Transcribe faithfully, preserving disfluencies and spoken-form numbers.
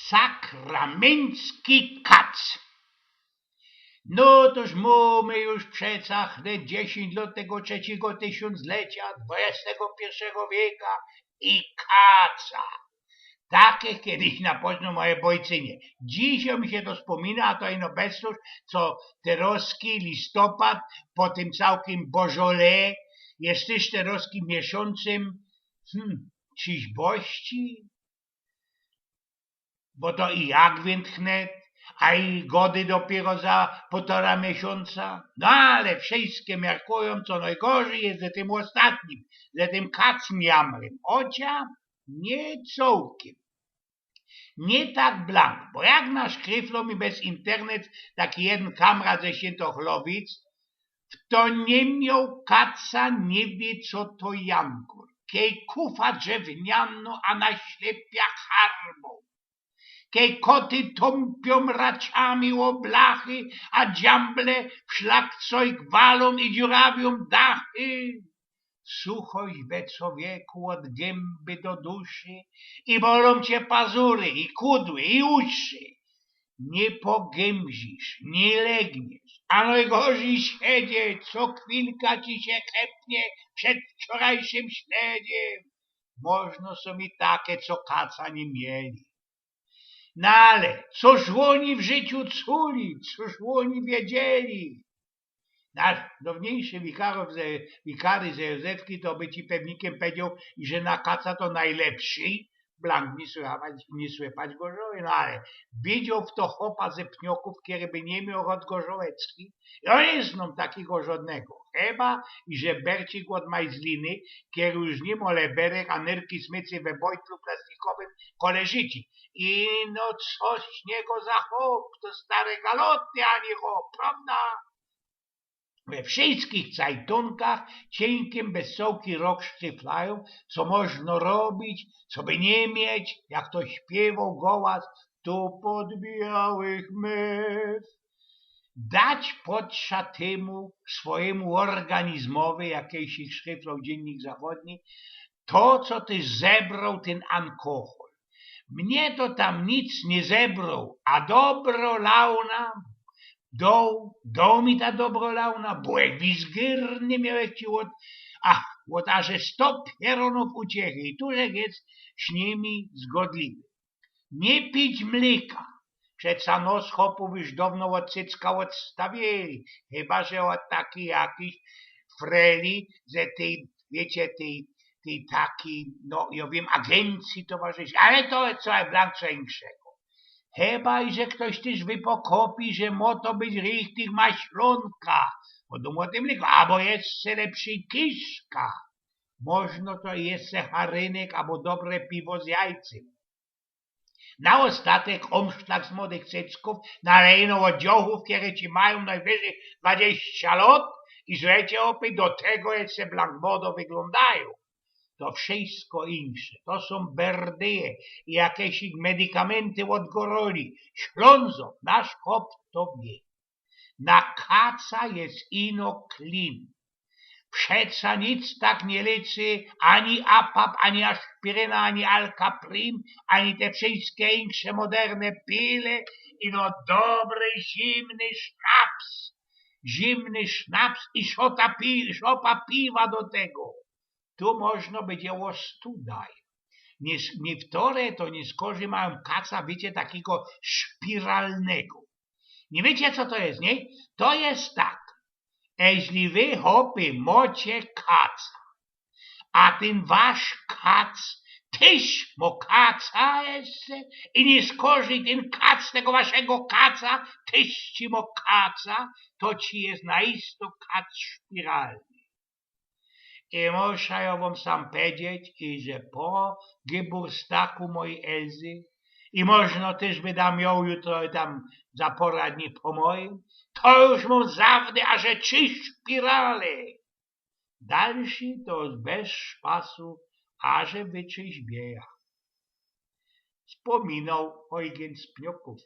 Sakramencki kac. No toż mōmy już przecach te dziesiyńć lot tego trzecigo tysiōnczlecia dwudziestego piyrszego wieka i kaca. Takich kejś na poznōm moje bojcynie. Dzisiej mi sie to spōmina, a to ino bez to, co terozki listopad po tym cołkym Beaujolais je tyż terozki miesiōncym, hmm, czyś bości? Bo to i adwynt wnet, a i gody dopiyro za pōtora miesiōnca. No ale wszyjske miarkujōm, co nojgorzij je ze tym ôstatnim, ze tym kacmjamrym. Chocia niy cołkym. Niy tak blank, bo jak naszkryfloł mi bez internet taki jedyn kamrat ze Świyntochlowic, fto niy mioł kaca, niy wiy, co to jankor. Kej kufa drzewniano, a na ślepia harboł. Kej koty tōmpiōm raciami ô blachy, a dziamble w szlagcojg walōm i dziurawiōm dachy. Suchość we czowieku ôd gymby do duszy, i bolōm cie pazury, i kudły, i uszy. Niy pogymzisz, niy legniesz, a nojgorzij siedzieć, co chwilka ci sie klepnie przedwczorajszym śledziem. Możno sōm i take, co kaca niy mieli. No ale, coż ôni w życiu czuli, coż ôni wiedzieli? Nasz downiejszy wikarow ze, wikary ze Józefki to by ci pewnikym powiedzioł, że na kaca to nojlepszy blank niy słepać, niy słepać gorzoły, no ale widzioł fto chopa ze Pniokōw, kery by niy mioł rŏd gorzołeczki, i jŏ niy znōm takigo żŏdnego. Chyba iże Bercik ôd Majzliny, kery już niy mŏ leberek, a nerki smycy we bojtlu plastikowym kole życi. Ino co z niego za chop, to stare galoty, a niy chop, prŏwda? We wszyjskich cajtōnkach ciynkim bez cołki rok sztyflajōm, co możno robić, co by niy mieć, jak to śpiywoł gołas, tu pod białych mew. Dać potrza tymu swojymu ôrganizmowi, jak kejś sztyfloł Dziynnik Zachodni, to, co ty zebroł, tyn alkohol. Mie to tam nic niy zebroł, a dobro launa doł, doł mi ta dobro launa, bo jak wizgyrny miołech ci ôd, ach, ôd aże sto pierōnōw uciechy i tu żech je z nimi zgodliwy. Niy pić mlyka. Przeca nos chopōw już downo ôd cycka ôdstawiyli. Chyba że ôd takij jakiś freli, ze tyj, wiycie, tyj, tyj takij, no, jŏ wiym, agencji towarzyszyj, ale to co, blank co inkszego. Chyba iże ftoś tyż wypokopi, że mŏ to być richtig maślōnka, bo dōm ô tym mlyko, abo jeszcze lepszy kiszka. Możno to jeszcze harynek abo dobre piwo z jajcym. Na ôstatek ômszlak z młodych cyckōw, no ale ino ôd dziołchōw, kere ci majōm nojwyżyj dwadziścia lot i żrecie, chopy, do tego jeszcze blank młodo wyglōndajōm. To wszyjsko insze. To sōm berdyje i jakeś medykamenty ôd goroli. Ślōnzok, nasz chop to wiy. Na kaca je ino klin. Przeca nic tak niy lyczy ani Apap, ani aspiryna, ani Alkaprim, ani te wszyjske insze moderne pile, ino dobry zimny sznaps. Zimny sznaps i szota pi-, szopa piwa do tego. Tu możno bydzie ôstudaj. Niy, niyktere to niyskorzij majōm kaca, wiycie, takigo szpiralnego. Niy wiycie, co to je, niy? To je tak. Jeźli wy, chopy, mŏcie kaca, a tyn wasz kac tyż mŏ kaca jeszcze i niyskorzij tyn kac tego waszego kaca tyż ci mŏ kaca, to ci je na isto kac szpiralny. I musza jŏ wōm sam powiedzieć, iże po geburstaku mojij Elzy, i możno tyż bydã mioł jutro tam za pora dni po mojim, to już mōm zawdy aże trzi szpirale. Dalszy to bez szpasu, aże wytrzeźwieja. Spōminoł Ojgyn z Pniokōw.